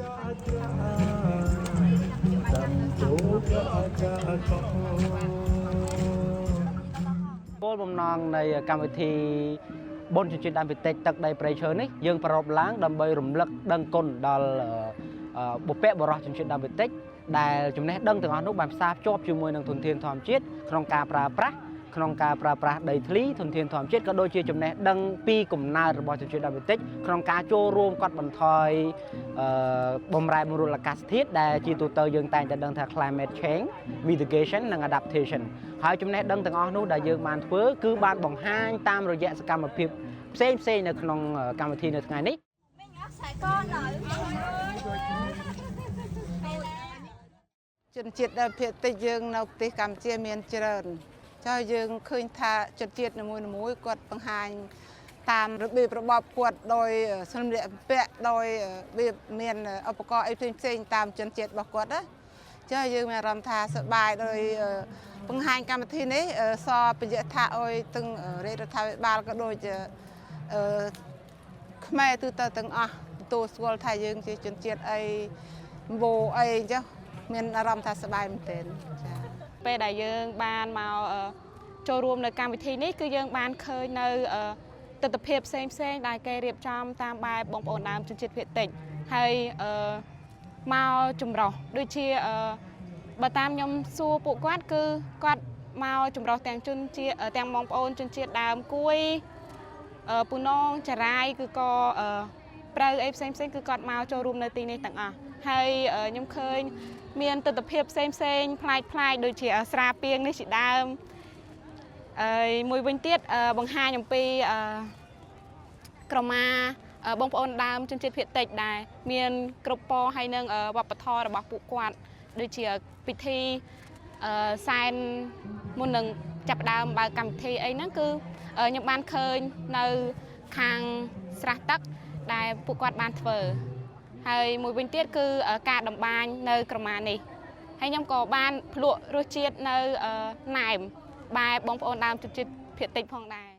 គោលបំណងនៃកម្មវិធីបុណ្យជនជាតិដើមភាគតិចទឹកដីព្រៃឈើនេះយើងប្រារព្ធឡើងដើម្បីរំលឹកដឹងគុណដល់បុព្វបុរសជនជាតិដើមភាគតិចដែលចំណេះដឹងទាំងអស់នោះបានផ្សារភ្ជាប់ជាមួយនឹងធនធានធម្មជាតិក្នុងការប្រើប្រាស់ក្នុងការប្រើប្រាស់ដីធ្លីធនធានធម្មជាតិក៏ដូចជាចំណេះដឹងពីកំណើតរបស់ជនជាតិដើមភាគតិចក្នុងការចូលរួមកាត់បន្ថយបំរែបំរួលអាកាសធាតុដែលជាទូទៅយើងតែងតែដឹងថា climate change mitigation និង adaptation ហើយចំណេះដឹងទាំងអស់នោះដែលយើងបានធ្វើគឺបានបង្ហាញតាមរយៈសកម្មភាពផ្សេងផ្សេងនៅក្នុងកម្មវិធីនៅថ្ងៃនេះ កូននៅ ជនជាតិដើមភាគតិចយើងនៅប្រទេសកម្ពុជាមានច្រើនចុះយើងឃើញថាជនជាតិនីមួយៗគាត់បង្ហាញតាមរបៀបរបបគាត់ដោយសម្លៀកបំពាក់ដោយរបៀបមានឧបករណ៍អីផ្សេងផ្សេងៗតាមជនជាតិរបស់គាត់ណាចុះយើងមានអារម្មណ៍ថាសប្បាយដោយបង្ហាញកម្មវិធីនេះសពយៈថាអុយទាំងរាជរដ្ឋាភិបាលក៏ដូចអឺខ្មែរទូទៅទាំងអស់ទទួលស្គាល់ថាយើងជាជនជាតិអីម្បូអីអញ្ចឹងមានអារម្មណ៍ថាសប្បាយមែនទែនចា៎ ពេលដែលយើងបានមកចូលរួមនៅកម្មវិធីនេះគឺយើងបានឃើញនៅទស្សនភាពផ្សេងផ្សេងដែលគេរៀបចំតាមបែបបងប្អូនដើមជនជាតិភាគតិចហើយមកចម្រោះដូចជាបើតាមខ្ញុំសួរពួកគាត់គឺគាត់មកចម្រោះទាំងជនជាតិទាំងបងប្អូនជនជាតិដើមកួយពូនងចារាយគឺក៏ព្រៅអីផ្សេងផ្សេងគឺគាត់មកចូលរួមនៅទីនេះទាំងអស់ហើយខ្ញុំឃើញមានទស្សនភាពផ្សេងផ្សេងប្លែកប្លែកដូចជាស្រាពៀងនេះជាដើមហើយមួយវិញទៀតបង្ហាញអំពីក្រមាបងប្អូនដើមជនជាតិភាគតិចដែរមានគ្រប់ពណ៌ហើយនឹងវប្បធម៌របស់ពួកគាត់ដូចជាពិធីសែនមុននឹងចាប់ផ្ដើមបើកកម្មវិធីអីហ្នឹងគឺខ្ញុំបានឃើញនៅខាងស្រះទឹកដែលពួកគាត់បានធ្វើហើយមួយវិញទៀតគឺការតម្បាញនៅក្រមានេះហើយខ្ញុំក៏បានភ្លក់រសជាតិនៅណែមបែបបងប្អូនដើមជនជាតិភាគតិចផងដែរ